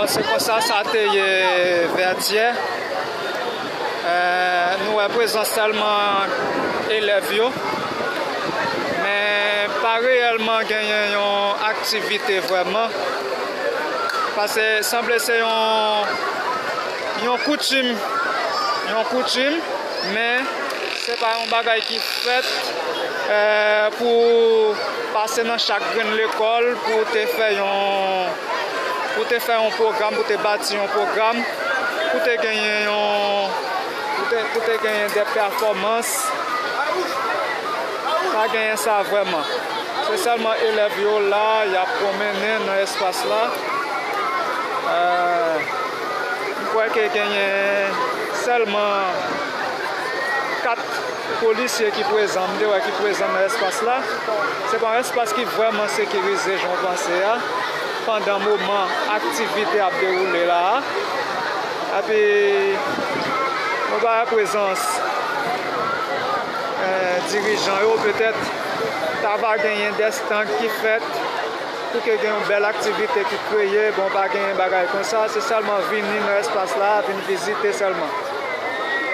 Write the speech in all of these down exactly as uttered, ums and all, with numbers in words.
Se konsa sa te ye Vètyè. Eh, nou wè prezans sèlman elèv yo, men pa reyèlman genyen yon aktivite vrèman. Paske sanble se yon, yon koutim, yon koutim, men se pa yon bagay ki fèt, eh, pou pase nan chak grenn lekòl pou te fè yon, pou te fè yon pwogram, pou te bati yon pwogram, pou te genyen yon, pou te, pou te genyen de pèfòmans. Pa genyen sa vrèman. Se sèlman elèv yo la, y ap pwomennen nan espas la. Eh, m kwè ke genyen sèlman kat polisye ki prezan, m te wè ki prezan nan espas la. Se pa yon espas ki vrèman sekirize jan w panse a, pandan moman aktivite ap dewoule la a. Epi, nou pa wè prezans, eh, dirijan yo, petèt, ta va genyen de estand ki fèt pou ke gen yon bèl aktivite ki kreye, bon, pa genyen bagay konsa, se sèlman vini nan espas la, vin vizite sèlman.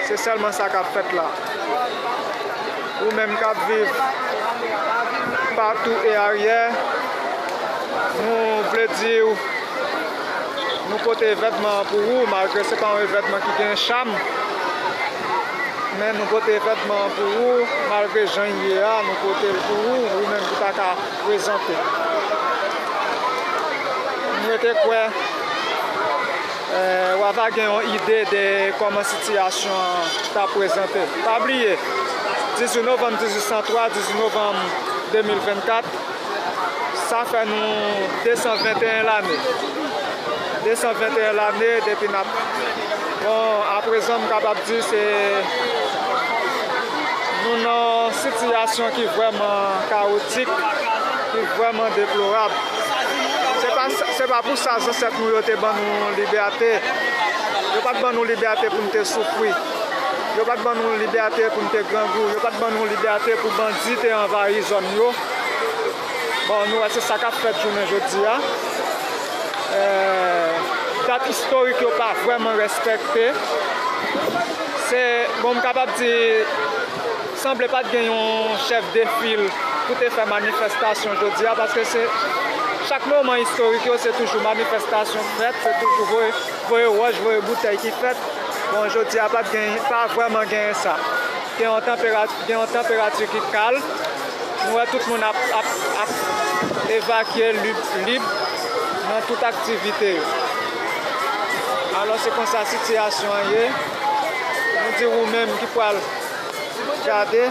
Se sèlman sa k ap fèt la. Ou menm k ap viv Patou e Aryè, nou vle di w, nou pote evènman an pou ou, malgre se pa yon evènman ki gen cham, men nou pote evènman an pou ou, malgre jan l ye a, nou pote l pou ou, ou menm ki pa ka prezante. M rete kwè, eh, w ava gen yon ide de kòman sitiyasyon an ta prezante. Pa bliye, dizuit novanm dizuit san twa, dizuit novanm de mil vennkat, sa fè nou de san venteyen lane. De san venteyen lane depi n ap, bon, aprezan m kapab di se, nou nan yon sitiyasyon ki vrèman kawotik, ki vrèman deplorab. Se pa, se pa pou sa zansèt nou yo te ban nou libète. Yo pa t ban nou libète pou n te soufri. Yo pa t ban nou libète pou n te grangou. Yo pa t ban nou libète pou bandi te anvayi zòn yo. Bon, nou wè se sa k ap fèt jounen jodi a. Eh, dat istorik yo pa vrèman respekte. Se, bon, m kapab di, sanble pa t gen yon chèf de fil pou te fè manifestasyon jodi a, paske se, chak moman istorik yo, se toujou manifestasyon k fèt, se toujou voye, voye wòch, voye boutèy ki fèt. Bon, jodi a pa t gen, pa vrèman genyen sa. Gen yon tanpera-, gen yon tanperati ki kal. Nou wè tout moun ap, ap, ap evakye lib, lib nan tout aktivite yo. Alò, se konsa sitiyasyon an ye. Nou di ou menm ki pral gade.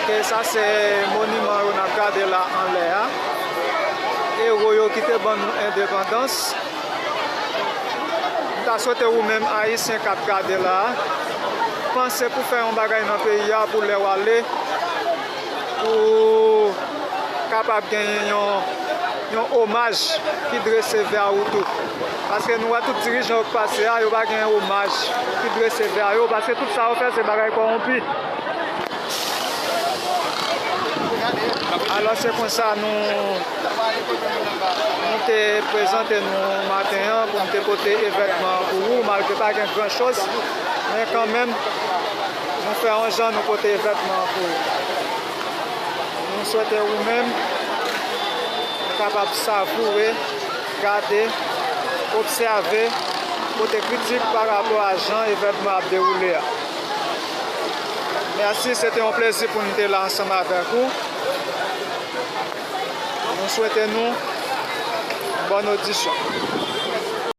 Ok, sa se moniman yo n ap gade la anlè a. Ewo yo ki te ban nou endepandans. M ta swete ou menm Ayisyen k ap gade la a, panse pou fè yon bagay nan peyi a pou lè w ale, pou kapab genyen yon, yon omaj ki drese vè ou tou. Paske nou wè tout dirijan yo k pase a, yo pa gen omaj ki drese vè yo, paske tout sa yo fè se bagay kòwonpi. Alò, se konsa nou, nou te prezante nou maten an pou nou te pote evènman an pou ou, malgre pa gen gran choz, men kanmenm, nou fè yon jan, nou pote evènman an pou ou. Nou swete ou menm ou kapab savoure, gade, obsève, pote kritik pa rapò a jan evènman ap dewoule a. Mèsi, se te yon plezi pou n te la ansanm avèk ou. Nou swete nou bòn odisyon.